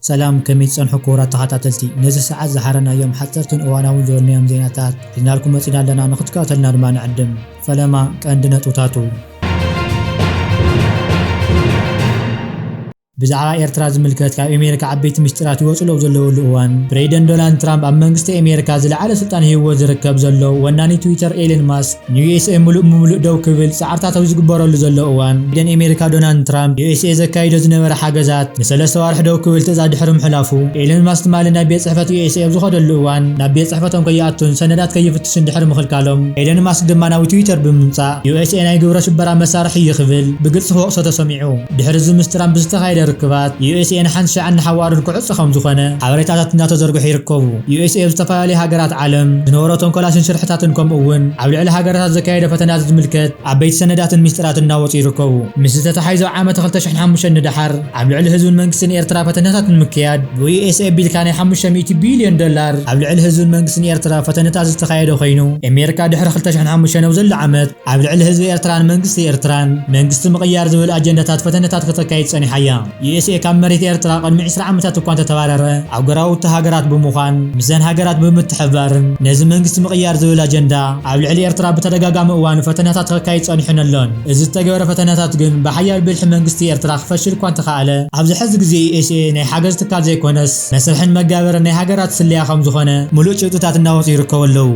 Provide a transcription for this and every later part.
ሰላም፣ ከመይ ትጸንሑ ክቡራት ተኸታተልቲ? ነዚ ሰዓት ዝሓረናዮም ሓጸርትን እዋናውን ዝበልናዮም ዜናታት ሒዝናልኩም መጺና ኣለና፣ ንኽትከታተልና ድማ ንዕድም። ፈለማ ቀንዲ ነጥብታቱ። ብዛዕባ ኤርትራ ዝምልከት ካብ ኣሜሪካ ዓበይቲ ምስጢራት ይወጽኡ ዘለዉ ዘለዉ እዋን፣ ፕሬዚደንት ዶናልድ ትራምፕ ኣብ መንግስቲ ኣሜሪካ ዝለዓለ ስልጣን ሂብዎ ዝርከብ ዘሎ ወናኒ ትዊተር ኤለን ማስክ ንዩ ኤስ ኤ ምሉእ ብምሉእ ደው ክብል ጻዕርታት ኣብ ዝግበረሉ ዘሎ እዋን፣ ፕሬዚደንት ኣሜሪካ ዶናልድ ትራምፕ ዩ ኤስ ኤ ዘካይዶ ዝነበረ ሓገዛት ንሰለስተ ኣዋርሕ ደው ክብል ትእዛዝ ድሕሪ ምሕላፉ፣ ኤለን ማስክ ትማሊ ናብ ቤት ጽሕፈት ዩ ኤስ ኤ ኣብ ዝኸደሉ እዋን፣ ናብ ቤት ጽሕፈቶም ከይኣቱን ሰነዳት ከይፍትሽን ድሕሪ ምኽልካሎም፣ ኤለን ማስክ ድማ ናብ ትዊተር ብምምጻእ፣ ዩ ኤስ ኤ ናይ ግብረ ሽበራ መሳርሒ እዩ ክብል ብግልጺ ክወቕሶ ተሰሚዑ። ድሕሪ እዚ ምስ ትራምፕ ዝተኻየደ ርክባት፣ ዩ ኤስ ኤ ንሓንቲ ሻዕን ንሓዋሩን ክዕጾ ከም ዝኾነ ሓበሬታታት እናተዘርግሑ ይርከቡ። ዩ ኤስ ኤ ኣብ ዝተፈላለዩ ሃገራት ዓለም ዝነበሮ ተንኮላትን ሽርሕታትን ከምኡ እውን ኣብ ልዕሊ ሃገራታት ዘካየደ ፈተናታት ዝምልከት ዓበይቲ ሰነዳትን ምስጢራትን እናወጹ ይርከቡ። ምስ ዝተተሓሒዞ ዓመት ክልተ ሽሕን ሓሙሽተን ንደሓር ኣብ ልዕሊ ህዝብን መንግስትን ኤርትራ ፈተነታት ንምክያድ ብዩ ኤስ ኤ ኣቢልካ ናይ ሓሙሽተ ሚእቲ ቢልዮን ዶላር ኣብ ልዕሊ ህዝብን መንግስትን ኤርትራ ፈተነታት ዝተኻየደ ኮይኑ፣ ኣሜሪካ ድሕሪ ክልተ ሽሕን ሓሙሽተን ኣብ ዘሎ ዓመት ኣብ ልዕሊ ህዝቢ ኤርትራን መንግስቲ ኤርትራን መንግስቲ ምቕያር ዝብል ኣጀንዳታት ፈተነታት ከተካይድ ጸኒሓ እያ። ዩ ኤስ ኤ ካብ መሬት ኤርትራ ቅድሚ ዕስራ ዓመታት እኳ እንተተባረረ፣ ኣብ ጎረባብቲ ሃገራት ብምዃን፣ ምስዘን ሃገራት ብምትሕብባርን ነዚ መንግስቲ ምቕያር ዝብል ኣጀንዳ ኣብ ልዕሊ ኤርትራ ብተደጋጋሚ እዋን ፈተነታት ከካይድ ጸኒሑን ኣሎን። እዚ ዝተገበረ ፈተነታት ግን ብሓያል ብልሒ መንግስቲ ኤርትራ ክፈሽል እኳ እንተኸኣለ፣ ኣብዚ ሕዚ ግዜ ዩ ኤስ ኤ ናይ ሓገዝ ትካል ዘይኮነስ፣ መስርሕን መጋበርን ናይ ሃገራት ስለያ ከም ዝኾነ ምሉእ ጭብጥታት እናወጹ ይርከቡ ኣለዉ።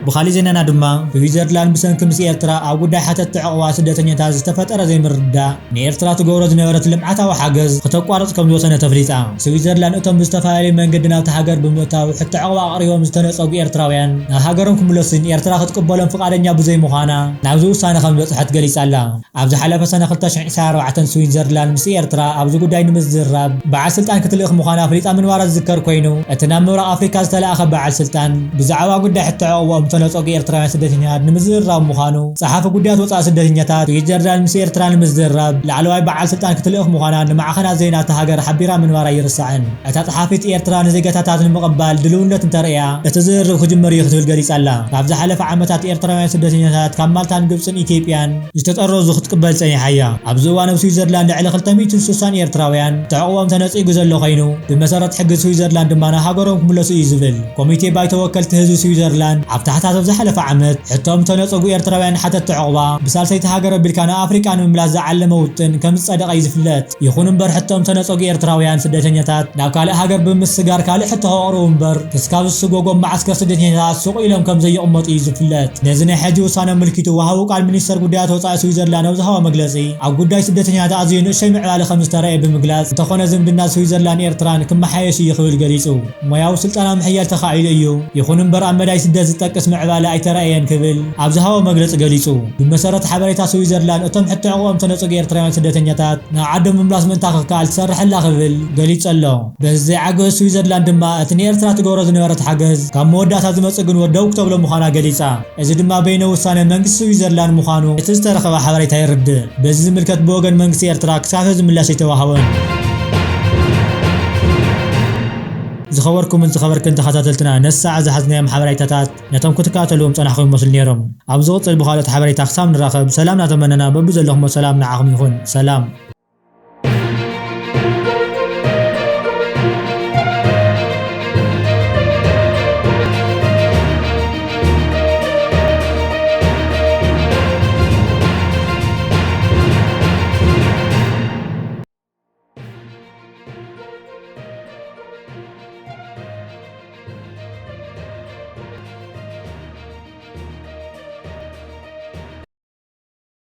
ብኻሊእ ዜናና ድማ፣ ስዊዘርላንድ ብሰንኪ ምስ ኤርትራ ኣብ ጉዳይ ሓተትቲ ዕቑባ ስደተኛታት ዝተፈጠረ ዘይምርድዳእ፣ ንኤርትራ ትገብሮ ዝነበረት ልምዓታዊ ሓገዝ ክተቋርጽ ከም ዝወሰነት ኣፍሊጣ። ስዊዘርላንድ እቶም ብዝተፈላለየ መንገዲ ናብታ ሃገር ብምእታው ሕቶ ዕቑባ ኣቕሪቦም ዝተነጸጉ ኤርትራውያን ናብ ሃገሮም ክምለሱን ኤርትራ ክትቅበሎም ፍቓደኛ ብዘይምዃና ናብዚ ውሳነ ከም ዝበጽሐት ገሊጻ ኣላ። ኣብ ዝሓለፈ ሰነ ክልተ ሽሕን ዕስራን ኣርባዕተን ስዊዘርላንድ ምስ ኤርትራ ኣብዚ ጉዳይ ንምዝርራብ በዓል ስልጣን ክትልእኽ ምዃና ኣፍሊጣ ምንባራ ዝዝከር ኮይኑ፣ እቲ ናብ ምብራቕ ኣፍሪካ ዝተላእኸ በዓል ስልጣን ብዛዕባ ጉዳይ ሕቶ ዕቑባኦም ዝተነጸጉ ኤርትራውያን ስደተኛታት ንምዝርራብ ምዃኑ ጸሓፊ ጉዳያት ወጻኢ ስደተኛታት ስዊዘርላንድ ምስ ኤርትራ ንምዝርራብ ላዕለዋይ በዓል ስልጣን ክትልእኽ ምዃና ንማዕኸናት ዜና እታ ሃገር ሓቢራ ምንባራ ኣይርሳዕን። እታ ጸሓፊት ኤርትራ ንዜጋታታት ንምቕባል ድልውነት እንተርእያ እቲ ዝርርብ ክጅመር እዩ ክትብል ገሊጻ ኣላ። ካብ ዝሓለፈ ዓመታት ኤርትራውያን ስደተኛታት ካብ ማልታን ግብጽን ኢትዮጵያን ዝተጠረዙ ክትቅበል ጸኒሓ እያ። ኣብዚ እዋን ኣብ ስዊዘርላንድ ልዕሊ ክልተ ሚእትን ስሳን ኤርትራውያን ተዕቑቦም ተነጺጉ ዘሎ ኮይኑ፣ ብመሰረት ሕጊ ስዊዘርላንድ ድማ ናብ ሃገሮም ክምለሱ እዩ ዝብል። ኮሚቴ ባይቶ ወከልቲ ህዝቢ ስዊዘርላንድ ኣብ ታሕሳስ ኣብ ዝሓለፈ ዓመት ሕቶም ተነጸጉ ኤርትራውያን ሓተትቲ ዕቑባ ብሳልሰይቲ ሃገር ኣቢልካ ናብ ኣፍሪቃ ንምምላስ ዝዓለመ ውጥን ከም ዝጸደቐ እዩ ዝፍለጥ። ይኹን እምበር ሕቶም ተነጸጉ ኤርትራውያን ስደተኛታት ናብ ካልእ ሃገር ብምስጋር ካልእ ሕቶ ከቕርቡ እምበር ክስካብ ዝስጎጎም መዓስከር ስደተኛታት ስቕ ኢሎም ከም ዘይቕመጡ እዩ ዝፍለጥ። ነዚ ናይ ሕጂ ውሳነ ኣመልኪቱ ወሃቢ ቃል ሚኒስተር ጉዳያት ወጻኢ ስዊዘርላንድ ኣብ ዝሃቦ መግለጺ፣ ኣብ ጉዳይ ስደተኛታት ኣዝዩ ንእሽተይ ምዕባለ ከም ዝተረእየ ብምግላጽ፣ እንተኾነ ዝምድና ስዊዘርላንድ ኤርትራን ክመሓየሽ እዩ ክብል ገሊጹ። ሞያዊ ስልጠና ምሕያል ተኻኢሉ እዩ፣ ይኹን እምበር ኣብ መዳይ ስደት ዝጠቅስ ምዕባለ ኣይተረእየን ክብል ኣብ ዝሃቦ መግለጺ ገሊጹ። ብመሰረት ሓበሬታ ስዊዘርላንድ እቶም ሕቶ ዕቑቦም ተነጸጉ ኤርትራውያን ስደተኛታት ናብ ዓዶም ምምላስ ምእንታ ክከኣል ትሰርሕ ኣላ ክብል ገሊጹ ኣሎ። በዚ ዘይዓገበት ስዊዘርላንድ ድማ እቲ ንኤርትራ ትገብሮ ዝነበረት ሓገዝ ካብ መወዳእታ ዝመጽእ ግንቦት ደው ክተብሎ ምዃና ገሊጻ። እዚ ድማ በይነ ውሳነ መንግስቲ ስዊዘርላንድ ምዃኑ እቲ ዝተረኸበ ሓበሬታ የርድእ። በዚ ዝምልከት ብወገን መንግስቲ ኤርትራ ክሳብ ሕዚ ምላሽ ኣይተዋህቦን። ዝኸበርኩምን ዝኸበርክን ተኸታተልትና፣ ነዚ ሰዓት ዝሓዝናዮም ሓበሬታታት ነቶም ክትከታተልዎም ጸናሕኩም ይመስሉ ነይሮም። ኣብ ዝቕጽል ብኻልኦት ሓበሬታ ክሳብ ንራኸብ፣ ሰላም እናተመነና በብዘለኹሞ ሰላም ንዓኹም ይኹን። ሰላም።